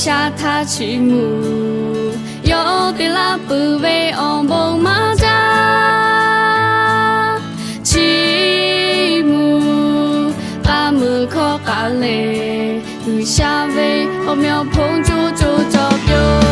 G'uiˬsha htaˇ chiˇ mvuh, yawˇ te laˇ peuˬ ve awˬ bon maˇ jaˇ. Chiˇ mvuh, k'a muiˬ hkawˇ k'aꞈ lehˬ, G'uiˬsha ve awˬ meꞈ awˬ hponˇ co co cawˬ piˇ-oˆ.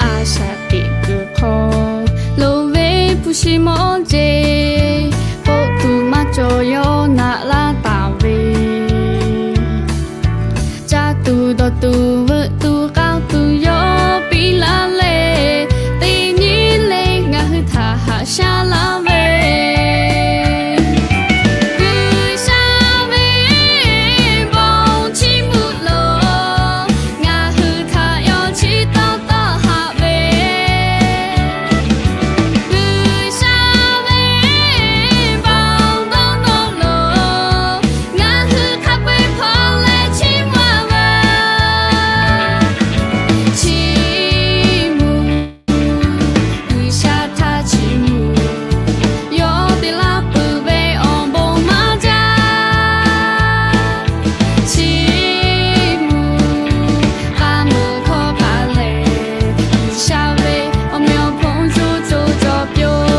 A shaꞈ teꞈ kuiˬ hk'aw lo ve hpu shi mawˇ jeˬ, k'oˆ tuˬ maˇ cawˬ yawˇ naꞈ laˇ taˍ ve, caˇ tuˬ dawˬ tuˬ veuꞈ tuˬ k'aˇ tuˬ yawˇ piˇ laˇ leh, teˇ nyi le ngaˬ hui htaꞈ haꞈ shaˉ laˇ ve, G'uiˬsha ve bon chiˇ mvuh lo ngaˬ hui htaꞈ yawˇ chiˇ tawˇ tawˆ haꞈ ve, G'uiˬsha ve bon dawˇ nawˬ lo ngaˬ hui hk'a peu-eˬ hpaw leh chiˇ mvuh ve, chiˇ mvuh, G'uiˬsha htaˇ chiˇ mvuh, yawˇ te laˇ peuˬ ve awˬ bon maˇ jaˇ. Chiˇ mvuh, k'a muiˬ hkawˇ k'aꞈ lehˬ, G'uiˬsha ve awˬ meꞈ awˬ hponˇ co co cawˬ piˇ-oˆ.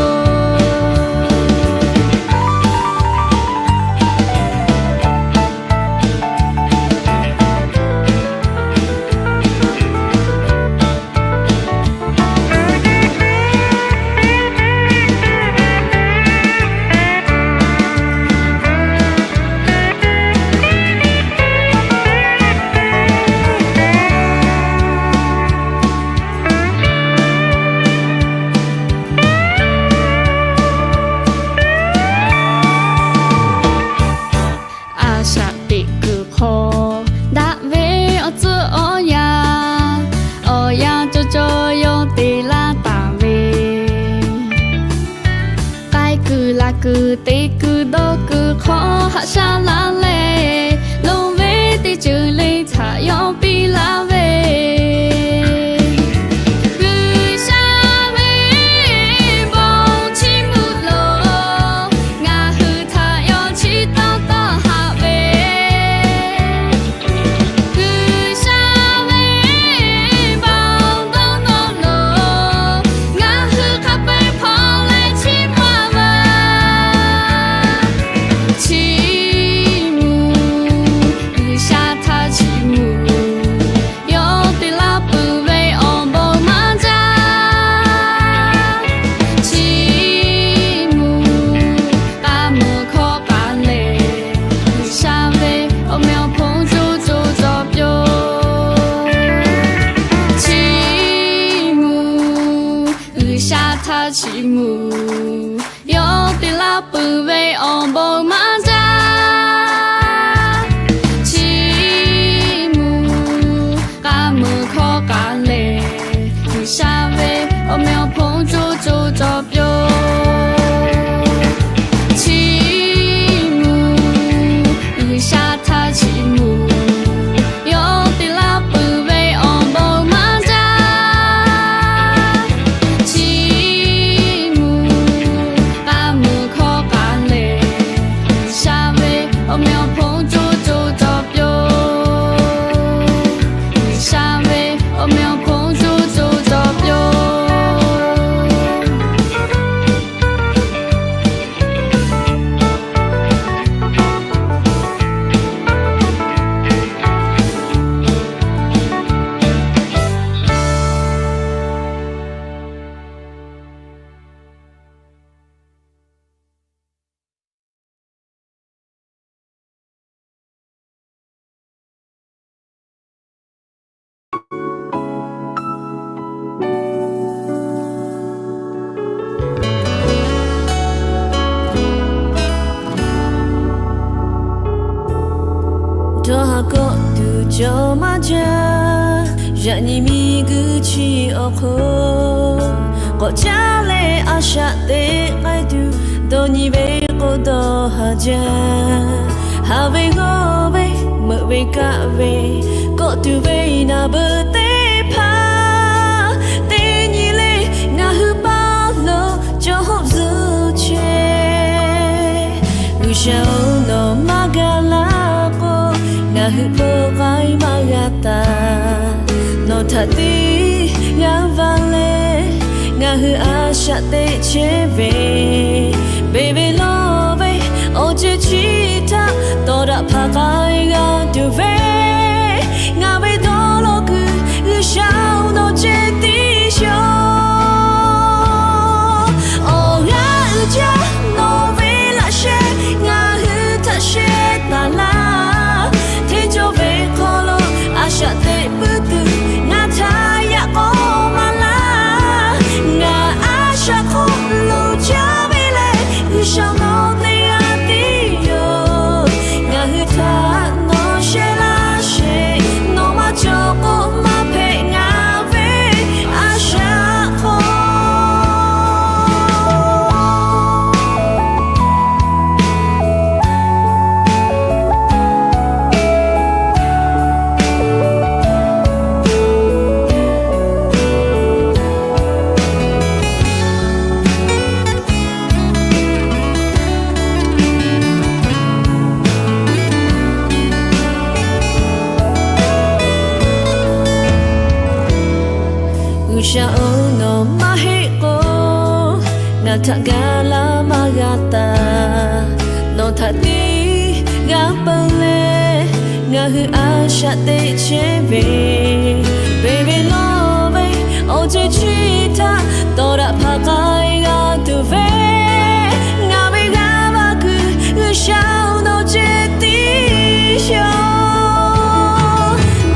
A shaꞈ teꞈ kuiˬ hk'aw daꞈ ve awˬ tcuhˉ awˬ yanˇ, awˬ yanˇ cawˬ cawˬ yawˇ te laˇ taˍ ve, k'ai kuiˬ laˬ kuiˬ te kuiˬ dawˇ kuiˬ hk'aw haꞈ shaˉ laˇ leh, loˍ ve teˇ ceuˬ le htaꞈ yawˇ piˇ laˇ ve, G'uiˬsha ve bon chiˇ mvuh lo ngaˬ hui htaꞈ yawˇ chiˇ tawˇ tawˆ haꞈ ve, G'uiˬsha ve bon dawˇ nawˬ lo ngaˬ hui hk'a peu-eˬ hpaw leh chiˇ mvuh ve, chiˇ mvuh, G'uiˬsha htaˇ chiˇ mvuh, yawˇ te laˇ peuˬ ve awˬ bon maˇ jaˇ. Chiˇ mvuh, k'a muiˬ hkawˇ k'aꞈ lehˬ, G'uiˬsha ve awˬ meꞈ awˬ hponˇ co co cawˬ piˇ-oˆ. Chiˇ mvuh, G'uiˬsha htaˇ chiˇ mvuh, yawˇ te laˇ peuˬ ve awˬ bon maˇ jaˇ. Chiˇ mvuh, k'a muiˬ hkawˇ k'aꞈ lehˬ, G'uiˬsha ve awˬ meꞈ awˬ hponˇ co co cawˬ piˇ-oˆ. Chiˇ mvuh, G'uiˬsha htaˇ chiˇ mvuh, yawˇ te laˇ peuˬ ve awˬ bon maˇ jaˇ. Chiˇ mvuh, k'a muiˬ hkawˇ k'aꞈ lehˬ, G'uiˬsha ve awˬ meꞈ awˬ hponˇ co co cawˬ piˇ-oˆ. G'uiˬsha ve awˬ meꞈ awˬ hponˇ co co cawˬ piˇ-oˆ. Dawˇ haˍ kawˆ tuˬ cawˬ maˇ jaˇ. Yaꞈ nyi miˬguiˬ chi awˬ hk'oˆ k'awꞈ caˉ leh a shaꞈ teꞈ k'ai tuˬ, dawˇ nyi ve k'o dawˇ haˍ jaˇ. Haˍ ve g'awˇ ve meuꞈ ve kaˆ ve kawˆ tuˬ ve naˬ beuꞈ teˇ hpaˍ, teˇ nyi le ngaˬ hui paˇ lo caw G'uiˬsha-oˬ, nawˬ maˇ gaˬ la k'o, ngaˬ hui hpu k'ai maˇ g'a taˍ. Nawˬ htaꞈ tiˉ g'a va leh, ngaˬ hui a shaꞈ teꞈ chehˇ ve, beˬ ve lawˬ ve awˬ ceuˬ chi htaꞈ tawˍ daꞈ hpaˍ k'ai g'a tuˬ ve, ngaˬ ve dawˇ law kuiˬ G'uiˬsha-oˬ, nawˬ ceh tiˉ sha. Awˬ g'aˇ uiˍ jaˇ nawˬ ve laꞈ sheh ngaˬ hui htaꞈ sheh taˍ laˇ. Hteˇ cawˇ ve hk'aw lo a shaꞈ teꞈ puiˉ tuˬ ngaˬ htaꞈ yaꞈ k'aw maˍ laˇ. Ngaˬ a shaꞈ hk'aw lo jaˇ ve lehˬ, G'uiˬsha nawˬ teˇ g'aˇ tiˉ yoˬ. Ngaˬ hui htaꞈ nawˬ sheh laˇ sheˍ, nawˬ maˇ cawˬ k'o maˇ hpehꞈ ngaˬ ve a shaꞈ hk'aw. G'uiˬsha-oˬ, nawˬ maˇ heˆ k'o, ngaˬ htaꞈ gaˬ la maˇ g'a taˍ. Nawˬ htaꞈ tiˉ g'a peu leh, ngaˬ hui a shaꞈ teꞈ chehˇ ve, beˬ ve lawˬ ve awˬ ceuˬ chi htaꞈ tawˍ daꞈ hpaˍ k'ai g'a tuˬ ve, ngaˬ ve g'aˇ va kuiˬ G'uiˬsha-oˬ, nawˬ ceh tiˉ sha.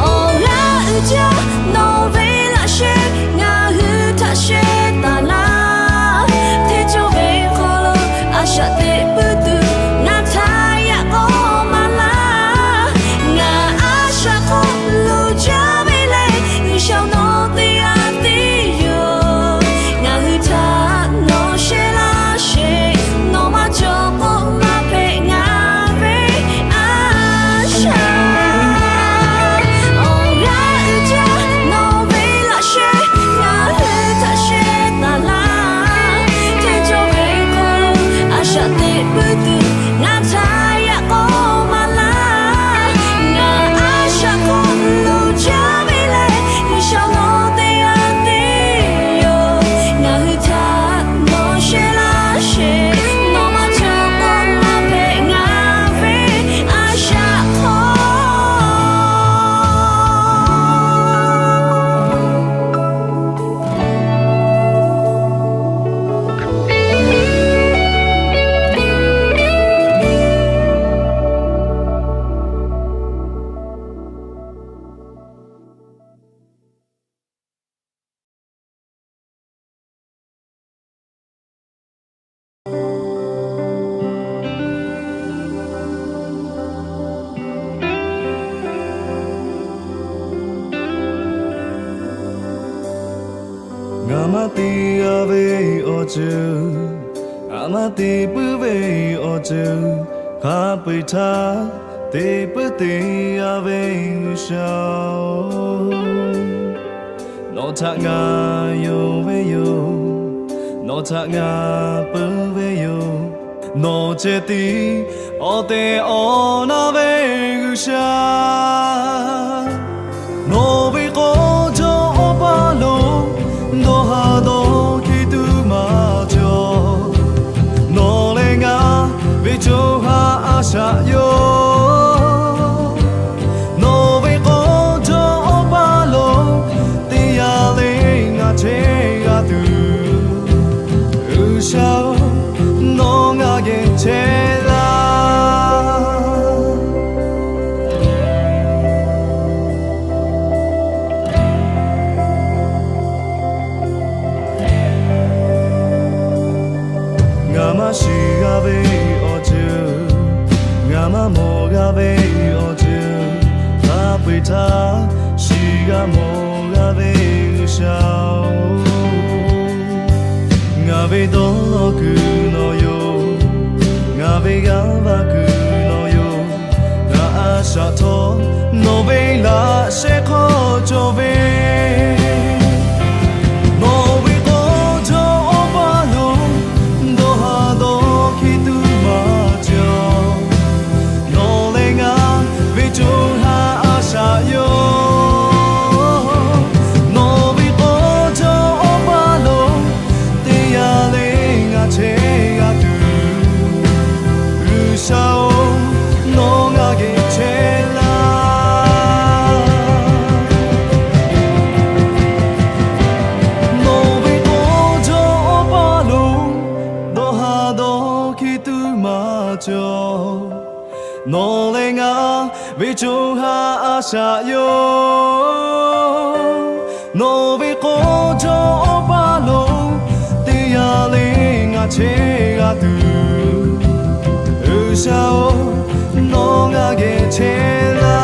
Awˬ g'aˇ uiˍ jaˇ nawˬ ve laꞈ sheh ngaˬ hui htaꞈ sheh taˍ laˇ. Hteˇ cawˇ ve hk'aw lo a shaꞈ teꞈ puiˉ tuˬ ngaˬ htaꞈ yaꞈ k'aw maˍ laˇ. Ngaˬ a shaꞈ hk'aw lo jaˇ ve lehˬ, G'uiˬsha nawˬ teˇ g'aˇ tiˉ yoˬ. Ngaˬ hui htaꞈ nawˬ sheh laˇ sheˍ, nawˬ maˇ cawˬ k'o maˇ hpehꞈ ngaˬ ve a shaꞈ. Awˬ g'aˇ uiˍ jaˇ nawˬ ve laꞈ sheh ngaˬ hui htaꞈ sheh taˍ laˇ. Hteˇ cawˇ ve hk'aw lo a shaꞈ teꞈ puiˉ tuˬ ngaˬ htaꞈ yaꞈ k'aw maˍ laˇ. Ngaˬ a shaꞈ hk'aw lo jaˇ ve lehˬ, G'uiˬsha nawˬ teˇ g'aˇ tiˉ yoˬ. Ngaˬ hui htaꞈ nawˬ sheh laˇ sheˍ, nawˬ maˇ cawˬ k'o maˇ hpehꞈ ngaˬ ve a shaꞈ hk'aw. Ngaˬ maˇ te g'a ve awˬ ceuˬ, ngaˬ maˇ te puiˉ ve awˬ ceuˬ, hk'a peu-eˬ htaˇ te puiˉ te g'a ve G'uiˬsha-oˬ, nawˬ htaꞈ ngaˬ yonˍ ve yoˬ. Nawˬ htaꞈ ngaˬ peu ve yoˬ. Nawˬ ceh tiˉ awˬ tehˬ awˬ na ve G'uiˬsha. Nawˬ ve k'aw jawˇ awˬ paˇ lo dawˇ ha dawˇ hkiˇ tuˬ maˇ cawˬ. Nawˬ leh ngaˬ ve co ha a shaꞈ yoˬ. Nawˬ ve k'aw jawˇ awˬ paˇ lo teˇ yanˇ le ngaˬ chehˇ g'a tuˬ, G'uiˬsha-oˬ, nawˬ ngaˬ geh chehˇ laˇ. Ngaˬ maˇ shiˍ g'a ve awˬ ceuˬ, ngaˬ maˇ mawˬ g'a ve awˬ ceuˬ, hk'a peu-eˬ htaˇ shiˍ g'a mawˬ g'a ve G'uiˬsha-oˬ, ngaˬ ve dawˇ law kuiˬ nawˬ yoˬ. Ngaˬ ve g'aˇ va kuiˬ nawˬ yoˬ. Ngaˬ a shaꞈ htawˇ nawˬ ve laꞈ sheh hk'aw cawˬ ve, nawˬ ve k'aw jawˇ awˬ paˇ lo dawˇ ha dawˇ hkiˇ tuˬ maˇ cawˬ. Nawˬ leh ngaˬ ve co ha a shaꞈ yoˬ. Nawˬ ve k'aw jawˇ awˇ paˇ lo teˇ yanˇ le ngaˬ chehˇ g'a tuˬ, G'uiˬsha-oˬ, nawˬ ngaˬ geh chehˇ laˇ.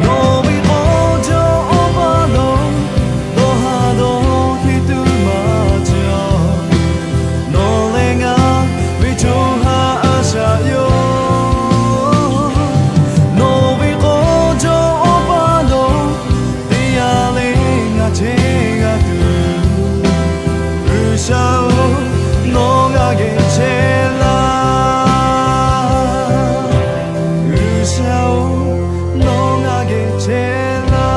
Nawˬ ve k'aw jawˇ awˇ paˇ lo dawˇ ha dawˇ hteˇ tuˬ maˇ cawˬ. Nawˬ leh ngaˬ ve co ha a shaꞈ yoˬ. Nawˬ ve k'aw jawˇ awˇ paˇ lo teˇ yanˇ le ngaˬ chehˇ g'a tuˬ, G'uiˬsha-oˬ, nawˬ ngaˬ geh chehˇ laˇ. G'uiˬsha-oˬ, nawˬ ngaˬ geh chehˇ laˇ.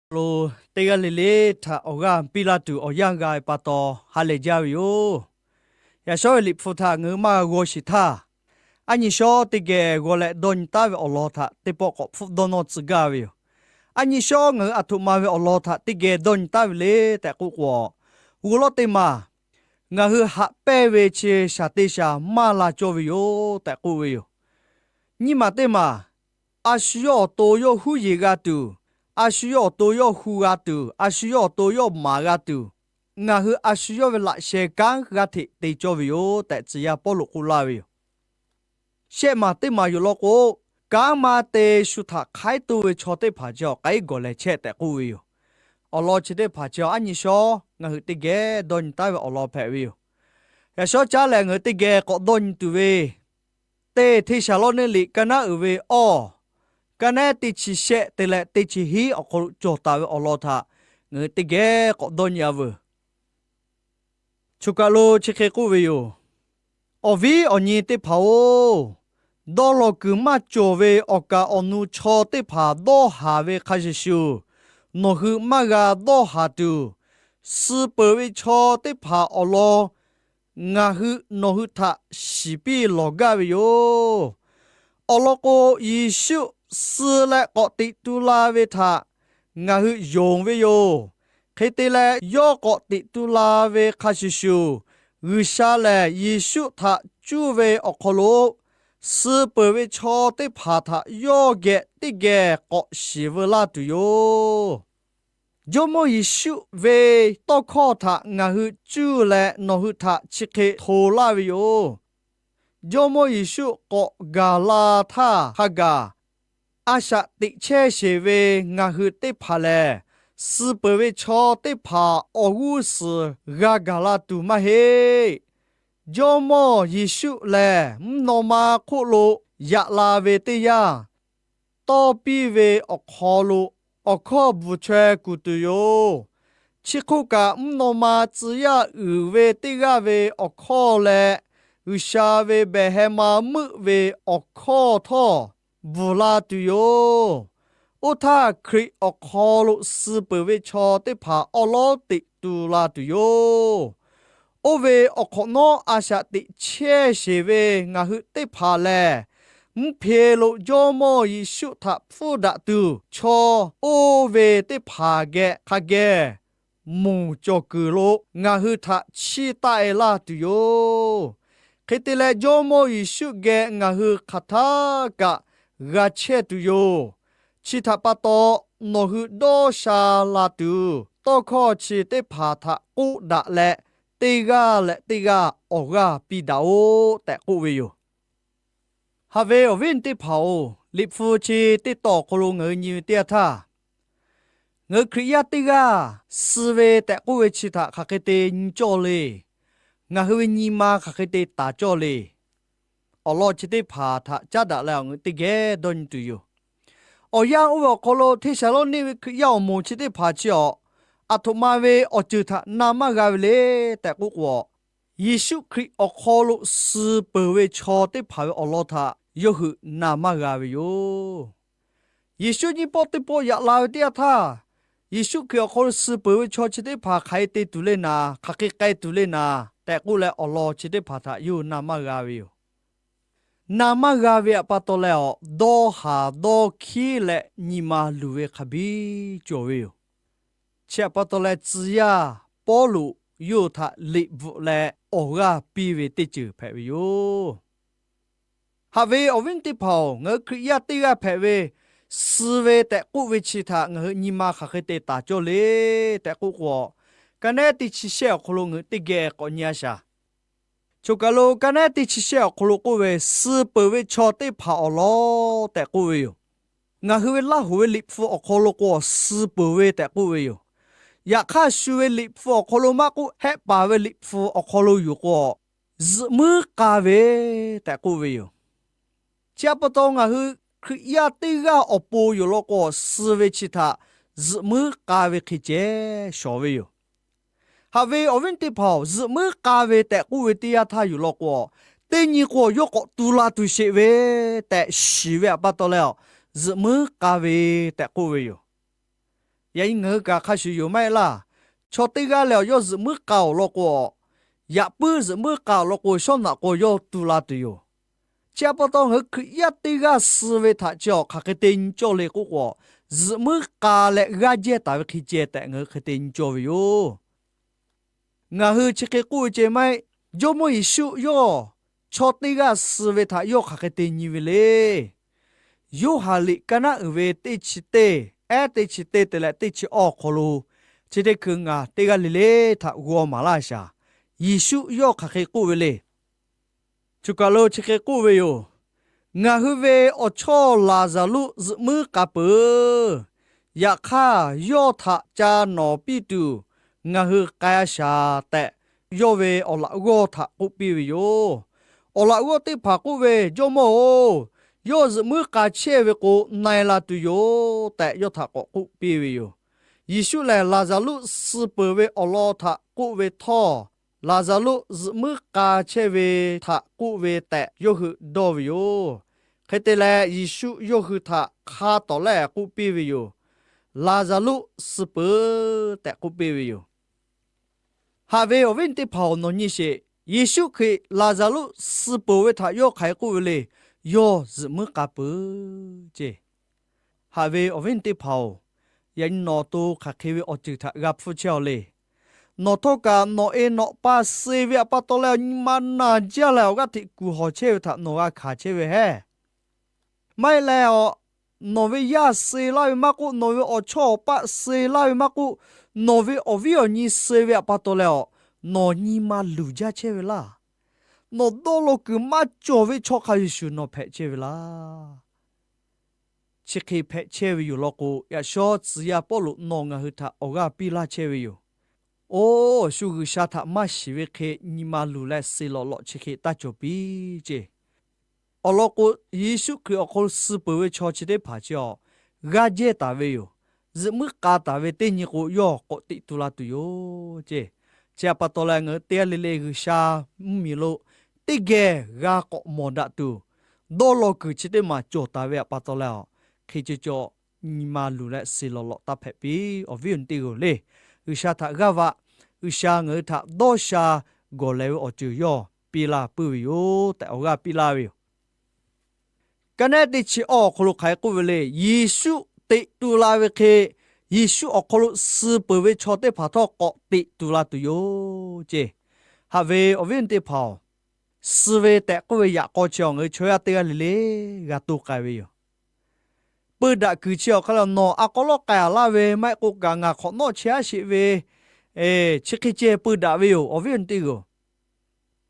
Lo teˇ g'aˇ le le htaꞈ awˬ g'aˇ piˇ laˇ tuˬ awˬ yanˇ g'a ve pa taw ha lehˬ jaˇ ve yoˬ. Yaꞈ shawˉ ve Liꞈ hpu htaꞈ ngaˬ hui maˇ g'a g'aw sheˍ htaˇ, aˉ nyi shawˉ teˇ geh g'aw leh dawˇ nyi taˉ ve awˬ lawn htaꞈ teˇ pawˆ k'awꞈ hpfuhˆ dawˇ nawˇ tcuh gaˇ ve yoˬ. Aˉ nyi shawˉ ngaˬ hui aˬ htoꞈ ma ve awˬ lawn htaꞈ teˇ geh dawˇ nyi taˉ ve le tehꞈ k'oˆ k'o, g'aw lawˉ teˇ maˬ ngaˬ hui haꞈ pehnˇ ve chi shaˍ te shaˍ maˇ la cawˇ ve yoˬ tehꞈ k'oˆ ve yoˬ. Nyiˇ maˬ teˇ maˬ, a shu yawˇ awˬ to yawˇ huˉ yeˬ g'a tuˬ, a shu yawˇ awˬ to yawˇ hu g'a tuˬ, a shu yawˇ awˬ to yawˇ maˍ g'a tuˬ, ngaˬ hui a shu yawˇ ve laꞈ sheh kanˉ g'aˇ hteꞈ te cawˇ ve yoˬ tehꞈ tcuh yaˇ Pawˇluꞈ k'oˆ laˇ ve yoˬ. Shehˆ maˬ teˇ maˬ yoˬ law k'o, kanˉ maˇ te shu htaꞈ hk'aiˉ toˇ ve chaw teˇ hpaˍ chi awˬ k'ai gawˬ leh chehˇ tehꞈ k'oˆ ve yoˬ. Awˬ lawn chi teˇ hpaˍ chi aˬ aˉ nyi shawˉ ngaˬ hui teˇ geh dawˇ nyi taˉ ve awˬ lawn hpehꞈ ve yoˬ. Yaꞈ shawˉ caˉ lehˬ ngaˬ hui teˇ geh k'awꞈ dawˇ nyi tuˬ ve, Teˇ Hteˇsaˍlawˇniˆ liꞈ ka naˉ uiˍ ve awˇ, ka naˉ teˇ chi shehˆ te leh teˇ chi hiˉ awˬ hk'aw lo cawˬ taˍ ve awˬ lawn htaꞈ ngaˬ hui teˇ geh k'awꞈ dawˇ nyi-a veuˬ. Choˬ kaˬ lo chi hk'e k'oˆ ve yoˬ. Awˬ viˉ awˬ nyi teˇ hpaˍ-oˬ, dawˇ law kuiˬ maˇ cawˬ ve awˬ kaˍ awˬ nu chaw teˇ hpaˍ dawˇ haˍ ve hk'a shuˍ shuˍ, nawˬ hui maˇ g'a dawˇ haˍ tuˬ, suh peuˬ ve chaw teˇ hpaˍ awˬ lawn ngaˬ hui nawˬ hui htaꞈ shiˍ piˇ lawˬ gaˇ ve yoˬ. Awˬ lawn k'o, Yeˍsuˆ suh leh k'awꞈ teꞈ tu la ve htaꞈ ngaˬ hui yonˍ ve yoˬ. Hk'e te leh, yawˇ k'awꞈ teꞈ tu la ve hk'a shuˍ shuˍ, G'uiˬsha lehˬ Yeˍsuˆ htaꞈ cuˇ ve awˬ hk'aw lo, suh peuˬ ve chaw teˇ hpaˍ htaꞈ yawˇ geh teˇ geh k'awꞈ shiˍ veu laˇ tuˬ yoˬ. Jawˇmawˇ Yeˍsuˆ ve tawˇ hkawˇ htaꞈ ngaˬ hui cuˇ leh nawˬ hui htaꞈ chi hk'e hto laˇ ve yoˬ. Jawˇmawˇ Yeˍsuˆ k'awꞈ gaˬ la htaˇ hk'a gaˬ, a shaꞈ teꞈ chehˇ sheˍ ve ngaˬ hui teˇ hpaˍ lehˬ, suh peuˬ ve chaw teˇ hpaˍ awˬ g'uˇ suhˍ g'a gaˬ la tuˬ maˇ heˆ. Jawˇmawˇ Yeˍsuˆ lehˬ, mvuhˇ naw ma hk'oˆ lo yaꞈ la ve teˇ yanˇ, tawˇ piˇ ve awˬ hk'aw lo awˬ hkawˇ bvuhˬ chaweh kuˬ tuˬ yoˬ. Chi hk'oˆ kaꞈ, mvuhˇ naw ma tcuh yaˇ uiˍ ve teˇ g'aˇ ve awˬ hkawˇ leh, G'uiˬsha ve behˬ heh ma meuˆ ve awˬ hkawˇ htawˇ bvuhˬ la tuˬ yoˬ. Oˇ htaˇ, Hkriꞈ awˬ hk'aw lo suh peuˬ ve chaw teˇ hpaˍ awˉ lawˉ teꞈ tu la tuˬ yoˬ. Oˇ ve awˬ hk'awꞈ nawˉ a shaꞈ teꞈ chehˇ sheˍ ve ngaˬ hui teˇ hpaˍ lehˬ, mvuhˇ hpe lo Jawˇmawˇ Yeˍsuˆ htaꞈ pfuhˇ daꞈ tuˬ chaw oˇ ve teˇ hpaˍ geh hk'a geh moˬ cawˬ kuiˬ lo ngaˬ hui htaꞈ chiˇ taˆ-e laˇ tuˬ yoˬ. Hk'e te leh, Jawˇmawˇ Yeˍsuˆ geh ngaˬ hui hk'aˬ htaˇ kaꞈ g'a chehˇ tuˬ yoˬ. Chi htaꞈ pa taw, nawˬ hui dawˇ sha la tuˬ tawˇ hkawˇ chi teˇ hpaˍ htaꞈ k'oˆ daꞈ leh, teˇ g'aˇ leh teˇ g'aˇ awˬ g'aˇ piˇ daꞈ-oꞈ tehꞈ k'oˆ ve yoˬ. Haꞈ ve awˬ viˉ awˬ nyi teˇ hpaˍ-oˬ, Liꞈ hpu chi teˇ tawn awˬ hk'aw lo ngaˬ hui nyi ve teˇ yanˇ htaˇ, ngaˬ hui Hkriꞈ yaˇ teˇ g'aˇ suh ve tehꞈ k'oˆ ve chi htaꞈ hk'aˬ hk'e te nyi cawˇ le. Ngaˬ hui ve nyi ma hk'aˬ hk'e te taˍ cawˇ le. Awˬ lawn chi teˇ hpaˍ htaꞈ caˉ daꞈ leh awˬ ngaˬ hui teˇ geh dawˇ nyi tuˬ yoˬ. Awˬ yanˇ oˇ ve awˬ hk'aw lo Hteˇsaˍlawˇniˆ ve Hkriꞈ yaˇ awˬ moˍ chi teˇ hpaˍ chi awˬ, aˬ htoꞈ ma ve awˬ ceuˬ htaꞈ na maˇ g'a ve le tehꞈ k'oˆ k'o, Yeˍsuˆ Hkriꞈ awˬ hk'aw lo suh peuˬ ve chaw teˇ hpaˍ ve awˬ lawn htaꞈ yawˇ hui na maˇ g'a ve yoˬ. Yeˍsuˆ nyiˇ pawˆ teˇ pawˆ yaꞈ la ve teˇ yanˇ htaˇ, Yeˍsuˆ Hkriꞈ awˬ hk'aw lo suh peuˬ ve chaw chi teˇ hpaˍ hk'aˬ hk'e te tuˬ le naˍ, hk'aˬ hk'e k'ai tuˬ le naˍ tehꞈ k'oˆ leh awˬ lawn chi teˇ hpaˍ htaꞈ yawˇ hui na maˇ g'a ve yoˬ. Na maˇ g'a ve htaꞈ pa taw leh awˬ, dawˇ haˍ dawˇ hkiˉ leh nyi ma luˬ ve hk'a biˇ cawˬ ve yoˬ. Chi htaꞈ pa taw leh tcuh yaˇ Pawˇluꞈ yawˇ hui htaꞈ liꞈ bvuhꞈ leh awˬ g'aˇ piˇ ve teˇ ceuˬ hpehꞈ ve yoˬ. Haꞈ ve awˬ viˉ teˇ hpaˍ-oˬ, ngaˬ hui Hkriꞈ yaˇ teˇ g'aˇ hpehꞈ ve, suh ve tehꞈ k'oˆ ve chi htaꞈ ngaˬ hui nyi ma hk'aˬ hk'e te taˍ cawˇ le tehꞈ k'oˆ k'o, ka naˉ teˇ chi shehˆ awˬ hk'aw lo ngaˬ hui teˇ geh k'awꞈ nyi a shaˍ. Choˬ kaˬ lo ka naˉ teˇ chi shehˆ awˬ hk'aw lo k'oˆ ve, suh peuˬ ve chaw teˇ hpaˍ awˬ lawn tehꞈ k'oˆ ve yoˬ. Ngaˬ hui ve Laˇ hoˍ ve Liꞈ hpu awˬ hk'aw lo k'o, suh peuˬ ve tehꞈ k'oˆ ve yoˬ. Yaꞈ hk'aˇ, shu ve Liꞈ hpu awˬ hk'aw lo maˇ k'oˆ, hehˆ paˍ ve Liꞈ hpu awˬ hk'aw lo yoˬ k'o, zuhꞈ muiˉ k'a ve tehꞈ k'oˆ ve yoˬ. Chi htaꞈ pa taw, ngaˬ hui Hkriꞈ yaˇ teˇ g'aˇ awˬ pon yoˬ law k'o, suh ve chi htaꞈ zuhꞈ muiˉ k'a ve hk'e ceh shawˍ ve yoˬ. Haꞈ ve awˬ viˉ teˇ hpaˍ-oˬ, zuhꞈ muiˉ k'a ve tehꞈ k'oˆ ve teˇ yanˇ htaˇ yoˬ law k'o, teˇ nyi k'o yawˇ k'awꞈ tu la tuˬ sheˍ ve tehꞈ shiˍ ve htaꞈ pa taw leh, zuhꞈ muiˉ k'a ve tehꞈ k'oˆ ve yoˬ. Yaꞈ nyi ngaˬ hui kaꞈ hk'a shuˍ yoˬ maˇ heˆ laˇ. Chaw teˇ g'aˇ lehˬ, yawˇ zuhꞈ muiˉ k'a awˬ lawn k'o, yaꞈ puiˉ zuhꞈ muiˉ k'a awˬ lawn k'o, shawˉ naꞈ k'o yawˇ tu la tuˬ yoˬ. Chi htaꞈ pa taw, ngaˬ hui Hkriꞈ yaˇ teˇ g'aˇ suh ve htaꞈ chi awˬ hk'aˬ hk'e te nyi cawˇ le k'oˆ k'o, zuhꞈ muiˉ k'a leh g'aˇ jehˇ taˍ ve hk'e ceh tehꞈ ngaˬ hui hk'e te nyi cawˇ ve yoˬ. Ngaˬ hui chi hk'e k'oˆ ve ceh maˇ heˆ. Jawˇmawˇ Yeˍsuˆ yawˇ chaw teˇ g'aˇ suh ve htaꞈ yawˇ hk'aˬ hk'e te nyi ve le. Yoˇhanˬ liꞈ ka naˉ uiˍ ve teˇ chi teˇ, ehˉ teˇ chi teˇ te leh teˇ chi awˇ awˬ hk'aw lo, chi teˇ hkui ngaˬ teˇ g'aˇ le le htaꞈ g'aw maˍ laˇ shaˍ. Yeˍsuˆ yawˇ hk'aˬ hk'e k'oˆ ve le. Choˬ kaˬ lo chi hk'e k'oˆ ve yoˬ. Ngaˬ hui ve awˬ chawˇ Laˍzaˍruˆ zuhꞈ muiˉ k'a peuˬ. Yaꞈ hk'aˇ, yawˇ htaꞈ ca nawˍ piˇ tuˬ, ngaˬ hui k'ai a shaˍ tehꞈ, yawˇ ve awˬ laꞈ g'awˇ htaꞈ k'oˆ piˇ ve yoˬ. Awˬ laꞈ g'awˇ teˇ hpaˍ k'oˆ ve, Jawˇmawˇ-oˬ, yawˇ zuhꞈ muiˉ k'a chehˇ ve k'o, na e la tuˬ yoˬ tehꞈ, yawˇ htaꞈ k'awꞈ k'oˆ piˇ ve yoˬ. Yeˍsuˆ lehˬ, Laˍzaˍruˆ suh peuˬ ve awˬ lawn htaꞈ k'oˆ ve htawˇ, Laˍzaˍruˆ zuhꞈ muiˉ k'a chehˇ ve htaꞈ k'oˆ ve tehꞈ yawˇ hui dawˇ ve yoˬ. Hk'e te leh, Yeˍsuˆ yawˇ hui htaꞈ hk'a tawˍ lehˬ k'oˆ piˇ ve yoˬ. Laˍzaˍruˆ suh peuˬ tehꞈ k'oˆ piˇ ve yoˬ. Haꞈ ve awˬ viˉ teˇ hpaˍ-oˬ, nawˬ nyi sheˍ. Yeˍsuˆ Hkriꞈ Laˍzaˍruˆ suh peuˬ ve htaꞈ yawˇ hk'aˬ hk'e k'oˆ ve le. Yawˇ zuhꞈ muiˉ k'a peuˬ ceˇ. Haꞈ ve awˬ viˉ teˇ hpaˍ-oˬ, yaꞈ nyi nawˬ to hk'aˬ hk'e ve awˬ ceuˬ htaꞈ g'a hpfuhˇ chehˇ-aw le. Nawˬ htawˇ kaꞈ nawˬ e nawˬ pa suh ve htaꞈ pa taw leh, nyi ma naˬ jaˇ leh awˬ g'aˇ hteꞈ kuˬ hawˬ chehˇ ve htaꞈ nawˬ g'a hkanˍ chehˇ ve hehˉ. Maˇ heˆ leh, nawˬ ve yaˇ suh laˇ ve maˇ k'oˆ, nawˬ ve awˬ chawˇ awˬ paˆ suh laˇ ve maˇ k'oˆ, nawˬ ve awˬ viˉ awˬ nyi suh ve htaꞈ pa taw leh, nawˬ nyi ma luˬ jaˇ chehˇ ve laˇ. Nawˬ dawˇ law kuiˬ maˇ cawˬ ve chaw hk'a shuˍ shuˍ nawˬ hpehꞈ chehˇ ve laˇ. Chi hk'e hpehꞈ chehˇ ve yoˬ law k'o, yaꞈ shawˉ tcuh yaˇ Pawˇluꞈ nawˬ ngaˬ hui htaꞈ awˬ g'aˇ piˇ laˇ chehˇ ve yoˬ. Oˬ, shu G'uiˬsha htaꞈ maˇ shiˍ ve hk'e nyi ma luˬ leh suh lawꞈ lawꞈ chi hk'e taˇ cawˬ piˇ ceˇ. Awˬ lawn k'o, Yeˍsuˆ Hkriꞈ awˬ hk'aw lo suh peuˬ ve chaw chi teˇ hpaˍ chi awˬ g'aˇ jehˇ taˍ ve yoˬ. Zuhꞈ muiˉ k'a taˍ ve teˇ nyi k'o, yawˇ k'awꞈ teꞈ tu la tuˬ yoˬ ceˇ. Chi htaꞈ pa taw leh, ngaˬ hui teˇ g'aˇ le le G'uiˬsha mvuhˇmiˬ lo teˇ geh g'a k'awꞈ mawˬ daꞈ tuˬ, dawˇ law kuiˬ chi teˇ maˬ cawˬ taˍ ve htaꞈ pa taw leh, hk'e cawˬ cawˬ nyi ma luˬ leh suh lawꞈ lawꞈ taˇ hpehꞈ piˇ. Awˬ viˉ awˬ nyi teˇ g'aˇ le, G'uiˬsha htaꞈ g'aˇ va, G'uiˬsha ngaˬ hui htaꞈ dawˇ sha gawˬ leh ve awˬ ceuˬ yawˇ piˇ laˇ puiˉ ve yoˬ tehꞈ awˬ g'aˇ piˇ laˇ ve yoˬ. Ka naˉ teˇ chi awˇ awˬ hk'aw lo hk'aˬ hk'e k'oˆ ve le. Yeˍsuˆ teꞈ tu la ve hk'e, Yeˍsuˆ awˬ hk'aw lo suh peuˬ ve chaw teˇ hpaˍ htawˇ k'awꞈ teꞈ tu la tuˬ yoˬ ceˇ. Haꞈ ve awˬ viˉ awˬ nyi teˇ hpaˍ-oˬ, suh ve tehꞈ k'oˆ ve yaꞈ k'aw chi awˬ ngaˬ hui chaw yaˇ teˇ g'aˇ le le g'a to k'ai ve yoˬ. Peu daꞈ kuiˬ chi awˬ hk'aˇ lehˬ, nawˬ a k'aw lawˉ k'ai-a laˇ ve maˇ heˆ k'o kaꞈ, ngaˬ hk'awꞈ nawˉ chehˇ-aˉ sheˍ ve, chi hk'e ceh peu daꞈ ve yoˬ, awˬ viˉ awˬ nyi teˇ g'aˇ-oˬ.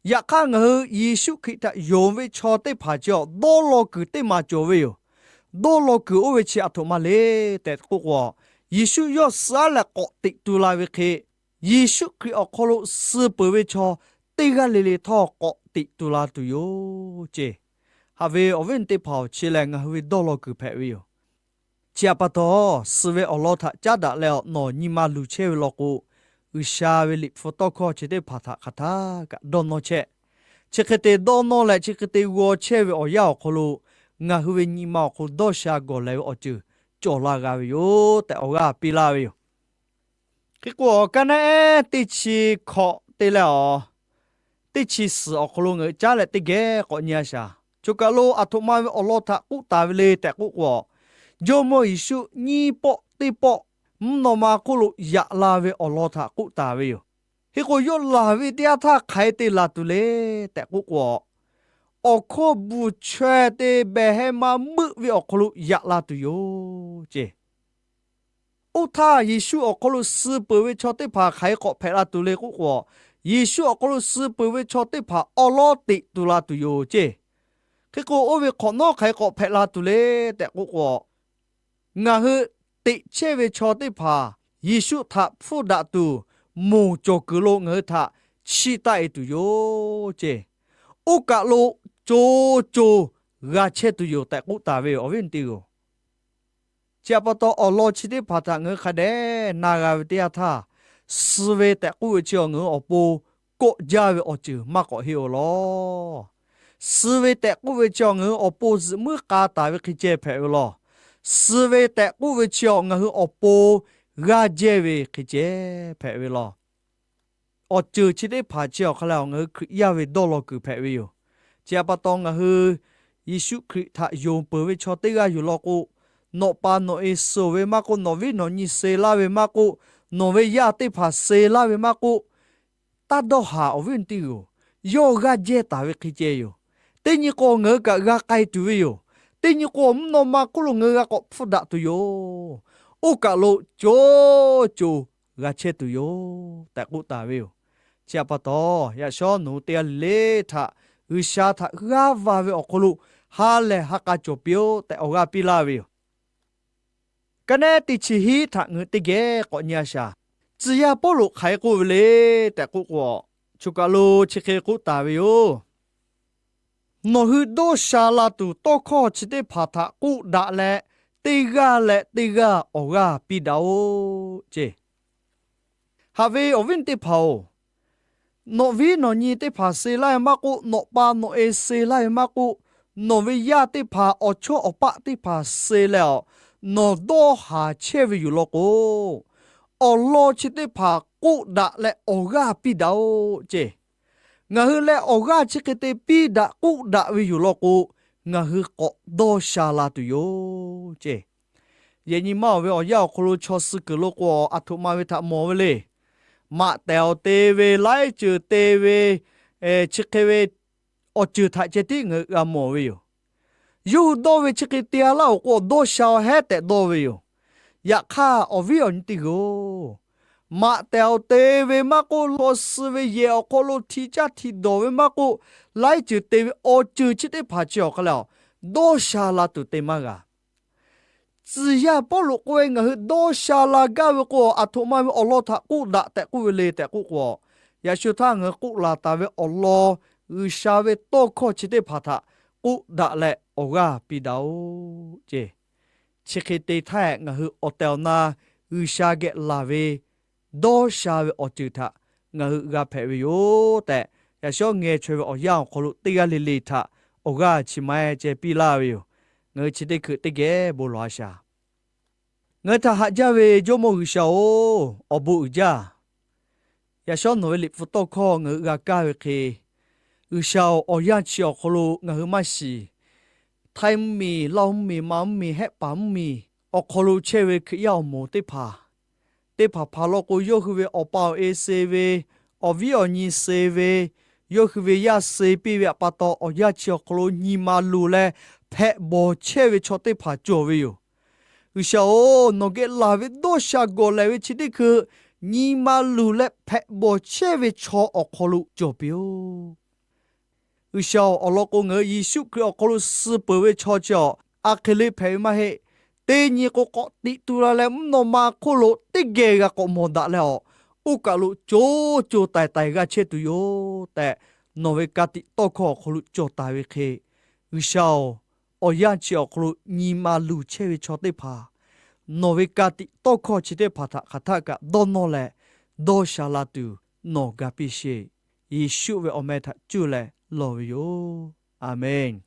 Yaꞈ hk'aˇ, ngaˬ hui Yeˍsuˆ Hkriꞈ htaꞈ yonˍ ve chaw teˇ hpaˍ chi awˬ dawˇ law kuiˬ teˇ maˬ cawˬ ve yoˬ. Dawˇ law kuiˬ oˇ ve chi aˬ htoꞈ ma le tehꞈ k'oˆ k'o, Yeˍsuˆ yawˇ suh-aˉ leh k'awꞈ teꞈ tu la ve hk'e, Yeˍsuˆ Hkriꞈ awˬ hk'aw lo suh peuˬ ve chaw teˇ g'aˇ le le htawˇ k'awꞈ teꞈ tu la tuˬ yoˬ ceˇ. Haꞈ ve awˬ viˉ awˬ nyi teˇ hpaˍ-oˬ, chi lehˬ ngaˬ hui ve dawˇ law kuiˬ hpehꞈ ve yoˬ. Chi htaꞈ pa taw, suh ve awˬ lawn htaꞈ caˉ daꞈ leh awˬ nawˬ nyi ma luˬ chehˇ ve law k'o, G'uiˬsha ve Liꞈ hpu tawˇ hkawˇ chi teˇ hpaˍ htaꞈ hk'aˬ htaˇ kaꞈ dawˇ nawˇ chehˇ. Chi hk'e te dawˇ nawˇ leh chi hk'e te g'aw chehˇ ve awˬ yanˇ awˬ hk'aw lo, ngaˬ hui ve nyi ma awˬ hk'aw lo dawˇ sha gawˬ lehˬ ve awˬ ceuˬ cawˬ la g'a ve yoˬ tehꞈ awˬ g'aˇ piˇ laˇ ve yoˬ. Hk'e k'o, awˬ kaˇ naˉ teˇ chi hkawꞈ te leh awˬ teˇ chi suhˍ awˬ hk'aw lo ngaˬ hui caˉ leh teˇ geh k'awꞈ nyi a shaˍ. Choˬ kaˬ lo aˬ htoꞈ ma ve awˬ lawn htaꞈ k'oˆ taˍ ve le tehꞈ k'oˆ k'o, Jawˇmawˇ Yeˍsuˆ nyiˇ pawˆ teˇ pawˆ mvuhˇ naw ma hk'oˆ lo yaꞈ la ve awˬ lawn htaꞈ k'oˆ taˍ ve yoˬ. Hk'e k'o, yawˇ laˬ ve teˇ yanˇ htaˇ hk'aˬ hk'e te laˬ tuˬ le tehꞈ k'oˆ k'o, awˬ hkawˇ bvuhˬ chaweh te behˬ heh ma meuˆ ve awˬ hk'aw lo yaꞈ la tuˬ yoˬ ceˇ. Oˇ htaˇ, Yeˍsuˆ awˬ hk'aw lo suh peuˬ ve chaw teˇ hpaˍ hk'aˬ hk'e k'awꞈ hpehꞈ la tuˬ le k'oˆ k'o, Yeˍsuˆ awˬ hk'aw lo suh peuˬ ve chaw teˇ hpaˍ awˉ lawˉ teꞈ tuˬ la tuˬ yoˬ ceˇ. Hk'e k'o, oˇ ve hk'awꞈ nawˉ hk'aˬ hk'e k'awꞈ hpehꞈ la tuˬ le tehꞈ k'oˆ k'o, ngaˬ hui teꞈ chehˇ ve chaw teˇ hpaˍ Yeˍsuˆ htaꞈ hpfuhˇ daꞈ tuˬ, moˬ cawˬ kuiˬ lo ngaˬ hui htaꞈ chiˇ taˆ e tuˬ yoˬ ceˇ. Oˇ kaˬ lo co co g'a chehˇ tuˬ yoˬ tehꞈ k'oˆ taˍ ve yoˬ, awˬ viˉ awˬ nyi teˇ hpaˍ-oˬ. Chi htaꞈ pa taw, awˬ lawn chi teˇ hpaˍ htaꞈ ngaˬ hui hk'a dehꞈ na g'a ve teˇ yanˇ htaˇ, suh ve tehꞈ k'oˆ ve chi awˬ ngaˬ hui awˬ pon kawˆ jaˇ ve awˬ ceuˬ maˇ k'awꞈ heˆ-oˬ law. Suh ve tehꞈ k'oˆ ve chi awˬ ngaˬ hui awˬ pon zuhꞈ muiˉ k'a taˍ ve hk'e ceh hpehꞈ ve law. Suh ve tehꞈ k'oˆ ve chi awˬ ngaˬ hui awˬ pon g'aˇ jehˇ ve hk'e ceh hpehꞈ ve law. Awˬ ceuˬ chi teˇ hpaˍ chi awˬ hk'a lehˬ, awˬ ngaˬ hui Hkriꞈ yaˇ ve dawˇ law kuiˬ hpehꞈ ve yoˬ. Chi htaꞈ pa taw, ngaˬ hui Yeˍsuˆ Hkriꞈ htaꞈ yonˍ peuˬ ve chaw teˇ g'aˇ yoˬ law k'o, nawˬ pa nawˬ e suh-oˬ ve maˇ k'oˆ, nawˬ viˉ nawˬ nyi suh laˇ ve maˇ k'oˆ, nawˬ ve yaˇ teˇ hpaˍ suh laˇ ve maˇ k'oˆ, taˇ dawˇ haˍ, awˬ viˉ awˬ nyi teˇ hpaˍ-oˬ. Yawˇ g'aˇ jehˇ taˍ ve hk'e ceh yoˬ. Teˇ nyi k'o, ngaˬ hui kaꞈ g'a k'ai tuˬ ve yoˬ. Teˇ nyi k'o, mvuhˇ naw ma hk'oˆ lo ngaˬ hui g'a k'awꞈ hpfuhˇ daꞈ tuˬ yoˬ. Oˇ kaˬ lo co co g'a chehˇ tuˬ yoˬ tehꞈ k'oˆ taˍ ve yoˬ. Chi htaꞈ pa taw, yaꞈ shawˉ nawˬ hui teˇ g'aˇ le le htaꞈ G'uiˬsha htaꞈ g'aˇ va ve awˬ hk'aw lo ha lehˬ ha k'a cawˬ piˇ-oˆ tehꞈ awˬ g'aˇ piˇ laˇ ve yoˬ. Ka naˉ teˇ chi hiˉ htaꞈ ngaˬ hui teˇ geh k'awꞈ nyi a shaˍ. Tcuh yaˇ Pawˇluꞈ hk'aˬ hk'e k'oˆ ve le tehꞈ k'oˆ k'o, choˬ kaˬ lo chi hk'e k'oˆ taˍ ve yoˬ. Nawˬ hui dawˇ sha la tuˬ tawˇ hkawˇ chi teˇ hpaˍ htaꞈ k'oˆ daꞈ leh, teˇ g'aˇ leh teˇ g'aˇ awˬ g'aˇ piˇ daꞈ-oˆ ceˇ. Haꞈ ve awˬ viˉ teˇ hpaˍ-oˬ, nawˬ viˉ nawˬ nyi teˇ hpaˍ suh laˇ ve maˇ k'oˆ, nawˬ pa nawˬ e suh laˇ ve maˇ k'oˆ, nawˬ ve yaˇ teˇ hpaˍ, awˬ chawˇ awˬ paˆ teˇ hpaˍ suh leh awˬ, nawˬ dawˇ haˍ chehˇ ve yoˬ law k'o, awˬ lawn chi teˇ hpaˍ k'oˆ daꞈ leh awˬ g'aˇ piˇ daꞈ-oˆ ceˇ. Ngaˬ hui leh awˬ g'aˇ chi hk'e te piˇ daꞈ k'oˆ daꞈ ve yoˬ law k'o, ngaˬ hui k'awꞈ dawˇ sha la tuˬ yoˬ ceˇ. Yehˬ nyi maˇ-oˬ ve awˬ yanˇ awˬ hk'aw lo chaw suh kuiˬ lo k'o, aˬ htoꞈ ma ve htaꞈ mawˬ ve le. Maꞈ tehˬ awˬ te ve, laiˉ ceuˬ te ve, chi hk'e ve awˬ ceuˬ htaꞈ ceh tiˉ ngaˬ hui g'a mawˬ ve yoˬ. Yawˇ hui dawˇ ve chi hk'e te-a laˇ-oˬ k'o, dawˇ sha-oˬ hehˉ tehꞈ dawˇ ve yoˬ. Yaꞈ hk'aˇ, awˬ viˉ awˬ nyi teˇ hpaˍ-oˬ, maꞈ tehˬ awˬ te ve maˇ k'oˆ, chaw suh ve yehˬ awˬ hk'aw lo hti caˇ hti dawˬ ve maˇ k'oˆ, laiˉ ceuˬ te ve awˬ ceuˬ chi teˇ hpaˍ chi awˬ hk'a lehˬ, dawˇ sha la tuˬ te maˇ g'a. Tcuh yaˇ Pawˇluꞈ k'oˆ ve, ngaˬ hui dawˇ sha la gaˇ ve k'o, aˬ htoꞈ ma ve awˬ lawn htaꞈ k'oˆ daꞈ tehꞈ k'oˆ ve le tehꞈ k'oˆ k'o, yaꞈ shu htaˇ ngaˬ hui k'oˆ laˬ taˍ ve awˬ lawn, G'uiˬsha ve tawˇ hkawˇ chi teˇ hpaˍ htaꞈ k'oˆ daꞈ leh awˬ g'aˇ piˇ daꞈ-oˆ ceˇ. Chi hk'e te htaˇ, ngaˬ hui awˬ tehˬ awˬ na G'uiˬsha geh laˬ ve dawˇ sha ve awˬ ceuˬ htaꞈ ngaˬ hui g'a hpehꞈ ve yoˬ tehꞈ, yaꞈ shawˉ ngeh chaweh ve awˬ yanˇ awˬ hk'aw lo teˇ g'aˇ le le htaꞈ awˬ g'aˇ chi ma-e ceh piˇ laˇ ve yoˬ. Ngaˬ hui chi teˇ hkui teˇ geh bon lawˬ-a shaˍ. Ngaˬ hui htaꞈ haꞈ jaˇ ve Jawˇmawˇ G'uiˬsha-oˬ, awˬ bon uiˍ jaˇ. Yaꞈ shawˉ nawˬ ve Liꞈ hpu tawˇ hkawˇ ngaˬ hui g'a kaˇ ve hk'e, G'uiˬsha-oˬ, awˬ yanˇ chi awˬ hk'aw lo ngaˬ hui maˇ shiˍ. Htaiˇ mvuhˇmiˬ, Laˇhuˍ mvuhˇmiˬ, Manˍ mvuhˇmiˬ, Hehˆ paˍ mvuhˇmiˬ awˬ hk'aw lo chehˇ ve Hkriꞈ yaˇ awˬ moˍ teˇ hpaˍ, teˇ hpaˍ hpaˍ law k'o, yawˇ hui ve awˬ pa awˬ e suh ve, awˬ viˉ awˬ nyi suh ve, yawˇ hui ve yaˇ suh piˇ ve htaꞈ pa taw, awˬ yanˇ chi awˬ hk'aw lo nyi ma luˬ leh hpehꞈ bawˬ chehˇ ve chaw teˇ hpaˍ cawˬ ve yoˬ. G'uiˬsha-oˬ, nawˬ geh laˬ ve dawˇ sha gawˬ lehˬ ve chi teˇ hkui nyi ma luˬ leh hpehꞈ bawˬ chehˇ ve chaw awˬ hk'aw lo cawˬ piˇ-oˆ. G'uiˬsha-oˬ, awˬ lawn k'o, ngaˬ hui Yeˍsuˆ Hkriꞈ awˬ hk'aw lo suh peuˬ ve chaw chi awˬ, a hk'e le hpehꞈ ve maˇ heˆ. Teˇ nyi k'o, k'awꞈ tiꞈ tu la leh mvuhˇ naw ma hk'oˆ lo teˇ geh g'a k'awꞈ mawˬ daꞈ leh awˬ, oˇ kaˬ lo co co taiˍ taiˍ g'a chehˇ tuˬ yoˬ tehꞈ, nawˬ ve ka tiꞈ tawˇ hkawˇ awˬ hk'aw lo cawˬ taˍ ve hk'e, G'uiˬsha-oˬ, awˬ yanˇ chi awˬ hk'aw lo nyi ma luˬ chehˇ ve chaw teˇ hpaˍ, nawˬ ve ka tiꞈ tawˇ hkawˇ chi teˇ hpaˍ htaꞈ hk'aˬ htaˆ kaꞈ dawˇ nawˇ leh, dawˇ sha la tuˬ nawˬ ga piˇ sheˍ. Yeˍsuˆ ve awˬ meh htaꞈ cuˇ leh lawˬ ve yoˬ. A menˬ.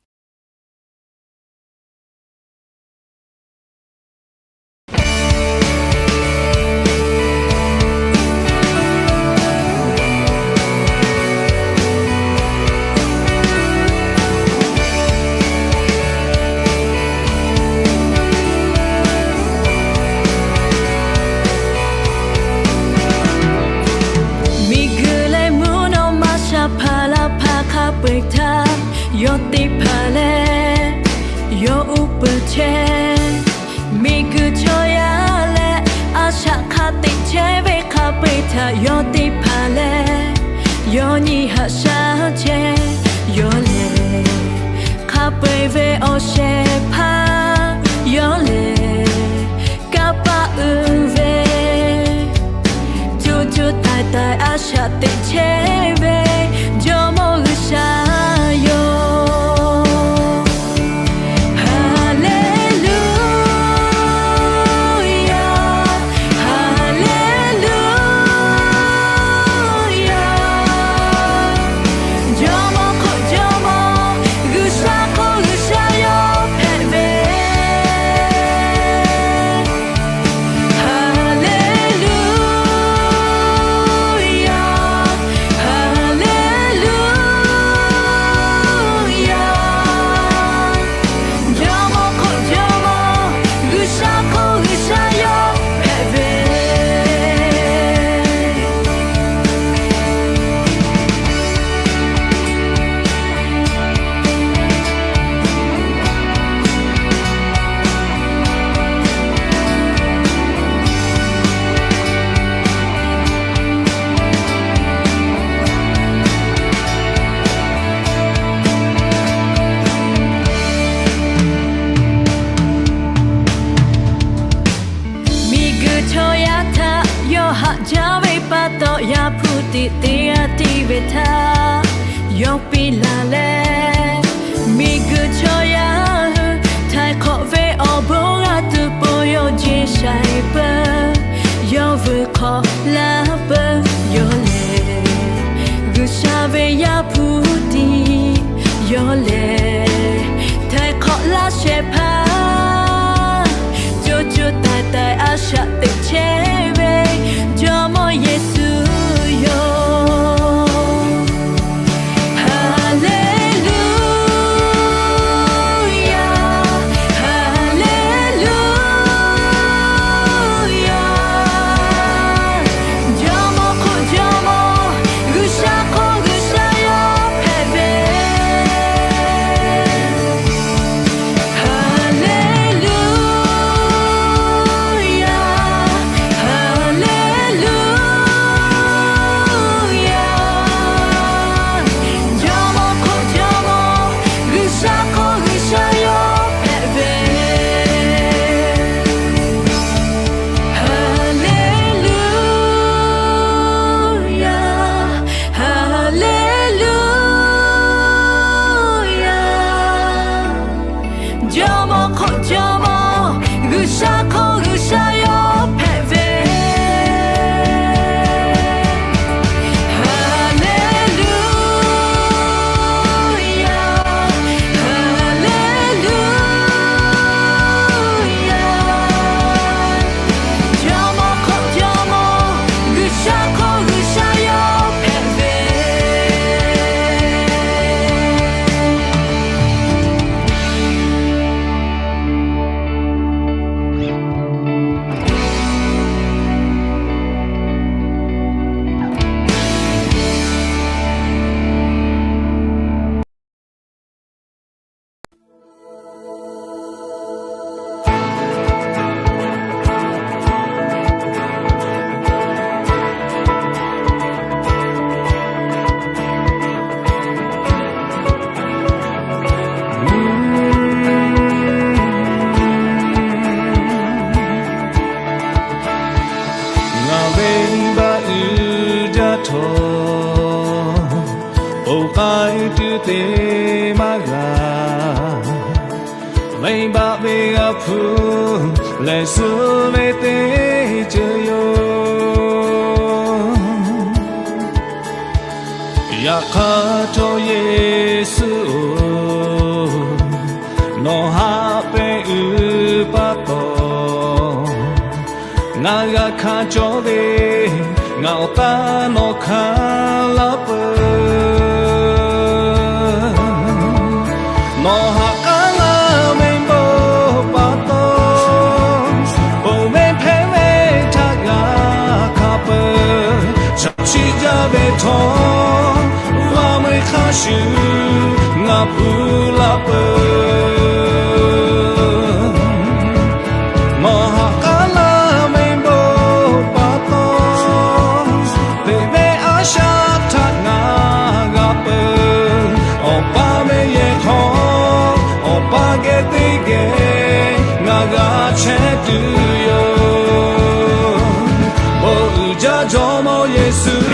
Miˬguiˬ leh mvuhˇ naw ma shaˍ hpaˍ laˬ hpaˍ hk'a peu-eˬ htaꞈ yawˇ teˇ hpaˍ lehˬ, yawˇ uˉ peunˍ chehˇ. Miˬguiˬ chaw yaˇ leh a shaꞈ hk'a teꞈ chehˇ ve hk'a peu-eˬ htaꞈ yawˇ teˇ hpaˍ lehˬ, yawˇ nyi haꞈ shaˉ chehˇ. Yawˇ lehˬ hk'a peu-eˬ ve awˬ shehˍ hpaˇ, yawˇ lehˬ kanˇ paˆ uiˍ ve, co co taiˍ taiˍ a shaꞈ teꞈ chehˇ ve Jawˇmawˇ G'uiˬsha yoˬ. Haˍleˍluˍyaˍ, haˍleˍluˍyaˍ. Jawˇmawˇ hk'oˆ Jawˇmawˇ, G'uiˬsha hk'oˆ G'uiˬsha yawˇ hpehꞈ ve. Haˍleˍluˍyaˍ, haˍleˍluˍyaˍ. Jawˇmawˇ hk'oˆ Jawˇmawˇ, G'uiˬsha hk'oˆ G'uiˬsha yawˇ hpehꞈ ve. Miˬguiˬ chaw yaˇ htaꞈ yawˇ haꞈ jaˇ ve pa taw, Yaˇ hpu tiꞈ teˇ g'aˇ tiˇ ve htaꞈ yawˇ piˇ laˬ leh, miˬguiˬ chaw yaˇ hui htaiˍ hk'awꞈ ve awˬ bon g'a tuˬ pon yawˇ jeˇ shaiˍ peuˬ. Yawˇ vuiˬ hk'awꞈ laˇ peuˬ. Yawˇ lehˬ G'uiˬsha ve Yaˇ hpu tiꞈ, yawˇ lehˬ htaiˍ hk'awꞈ laˇ shehˍ hpaˇ, co co taiˍ taiˍ a shaꞈ teꞈ chehˇ ve Jawˇmawˇ Yeˍsuˆ yoˬ. Haˍleˍluˍyaˍ, haˍleˍluˍyaˍ. Jawˇmawˇ hk'oˆ Jawˇmawˇ, G'uiˬsha hk'oˆ G'uiˬsha yawˇ hpehꞈ ve. Haˍleˍluˍyaˍ, haˍleˍluˍyaˍ. Jawˇmawˇ hk'oˆ Jawˇmawˇ, G'uiˬsha hk'oˆ G'uiˬsha yawˇ hpehꞈ ve. Haˍleˍluˍyaˍ, haˍleˍluˍyaˍ. Jawˇmawˇ hk'oˆ Jawˇmawˇ, G'uiˬsha hk'oˆ G'uiˬsha yawˇ hpehꞈ ve. Haˍleˍluˍyaˍ, haˍleˍluˍyaˍ. Jawˇmawˇ hk'oˆ Jawˇmawˇ, G'uiˬsha hk'oˆ G'uiˬsha yawˇ hpehꞈ ve. Ngaˬ venˇbaˆ uiˍ jaˇ htawˇ, oˇ k'ai tuˬ te maˇ g'a. Venˇbaˆ ve g'a hpuˇ leh suh ve teˇ ceuˬ yoˬ. Yaꞈ hk'aˇ, Jawˇmawˇ Yeˍsuˆ-oˬ, nawˬ haꞈ pehˇ uiˍ pa taw, ngaˬ g'a hkanˍ cawˇ ve, ngaˬ awˬ taˇ nawˬ hkanˍ laˇ peuˬ. Nawˬ haꞈ k'aˉ laˇ ve bon pa taw, ponˬ ve hpehˇ ve htaꞈ g'a hkanˍ peuˬ. Chaꞈ chiˆ jaˇ ve htawˇ, g'a mui hk'a shuˍ ngaˬ hpu laˇ peuˬ. Nawˬ haꞈ k'aˉ laˇ ve bon pa taw, teꞈ ve a shaꞈ htaꞈ ngaˬ g'a peuˬ. Awˬ pa ve yehˬ hk'aw, awˬ pa geh teˇ geh ngaˬ g'a chehˇ tuˬ yoˬ. Bon uiˍ jaˇ Jawˇmawˇ Yeˍsuˆ.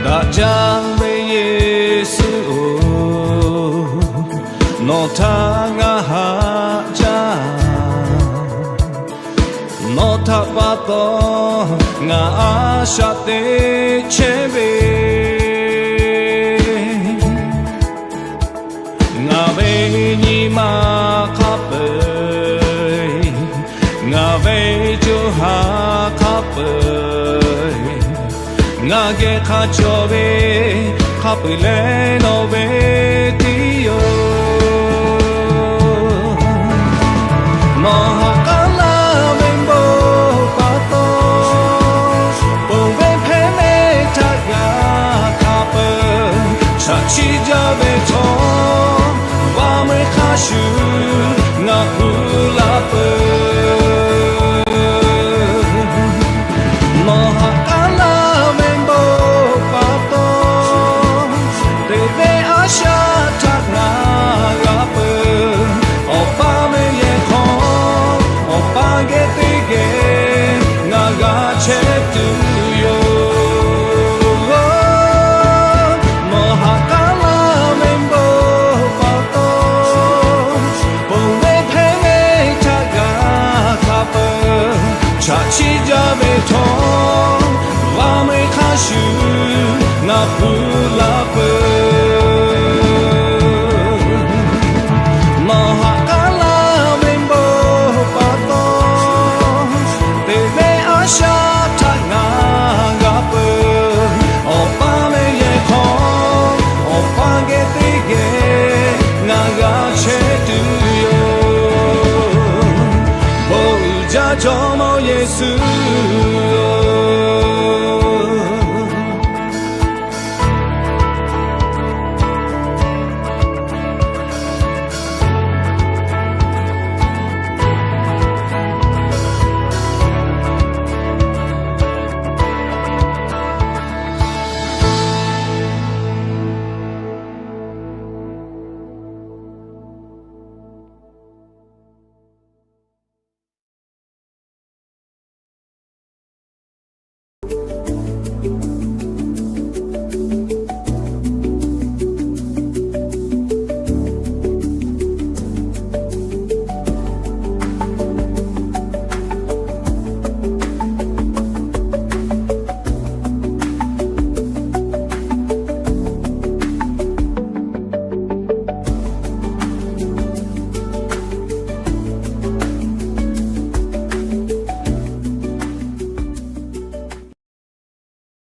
Daꞈ jaˇ ve Yeˍsuˆ-oˬ, nawˬ htaꞈ ngaˬ haꞈ jaˇ. Nawˬ htaꞈ pa taw ngaˬ a shaꞈ teꞈ chehˇ ve, ngaˬ ve nyi ma hk'a peu-eˬ, ngaˬ ve co ha hk'a peu-eˬ, ngaˬ geh hk'a cawˬ ve hk'a peu-eˬ leh nawˬ ve tiˉ yoˬ. Nawˬ haꞈ k'aˉ laˇ ve bon pa taw, ponˬ ve hpehˇ ve htaꞈ g'a hkanˍ peuˬ. Chaꞈ chiˆ jaˇ ve htawˇ, g'a mui hk'a shuˍ ngaˬ hpu laˇ peuˬ. Nawˬ haꞈ k'aˉ laˇ ve bon pa taw, teꞈ ve a shaꞈ htaꞈ ngaˬ g'a peuˬ. Awˬ pa ve yehˬ hk'aw, awˬ pa geh teˇ geh ngaˬ g'a chehˇ tuˬ yoˬ. Nawˬ haꞈ k'aˉ laˇ ve bon pa taw, ponˬ ve hpehˇ ve htaꞈ g'a hkanˍ peuˬ. Chaꞈ chiˆ jaˇ ve htawˇ, g'a mui hk'a shuˍ ngaˬ hpu laˇ peuˬ. Nawˬ haꞈ k'aˉ laˇ ve bon pa taw, teꞈ ve a shaꞈ htaꞈ ngaˬ g'a peuˬ. Awˬ pa ve yehˬ hk'aw, awˬ pa geh teˇ geh ngaˬ g'a chehˇ tuˬ yoˬ. Bon uiˍ jaˇ Jawˇmawˇ Yeˍsuˆ.